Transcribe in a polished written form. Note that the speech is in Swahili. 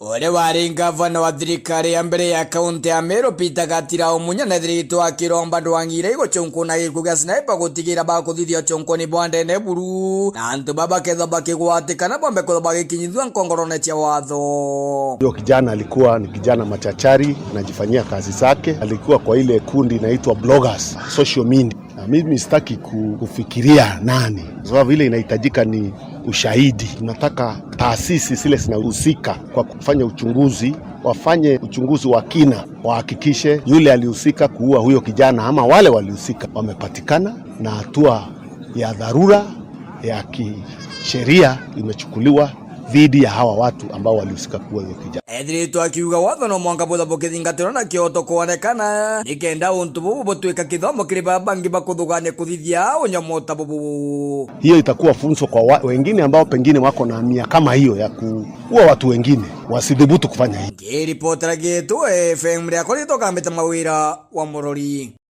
Ũrĩa warĩ ngavana wa thirikari ya mbere ya kaunti ya Meru Peter Gatirau Munya thiritũ akĩromba ndwang'ire igũchũnkwo na gĩkuũ gĩa sniper gũtigĩra bakũthithia ũchũnkũni bwa ndene buru na antu babakethwa bakĩgwatĩkana bombe kwithwa bagĩkinyithua nkongorone cia watho. Huyo kijana alikuwa ni kijana machachari, anajifanyia kazi zake. Alikuwa kwa ile kundi inaitwa bloggers, social media. Na mimi sitaki kufikiria nani, kwa sababu ile inahitajika ni ushahidi. Tunataka taasisi zile zinahusika kwa kufanya uchunguzi wafanye uchunguzi wa kina, wahakikishe yule alihusika kuua huyo kijana ama wale walihusika wamepatikana, na hatua ya dharura ya kisheria imechukuliwa dhidi ya hawa watu ambao walihusika kuua huyo kijana. Ethiritwo akiuga watho no mwanka butha bukithingatirwo na kioto kuonekana nikenda untu bubu butuika kithomo kiri ba bangi bakuthugania kuthithia unyamota bubu. Hiyo itakuwa funzo kwa wengine ambao pengine wako na nia kama hiyo ya kuua watu wengine, wasidhubutu kufanya hivi. Ngiripotera Gitu FM riakwa ritokambite mawira wa murori.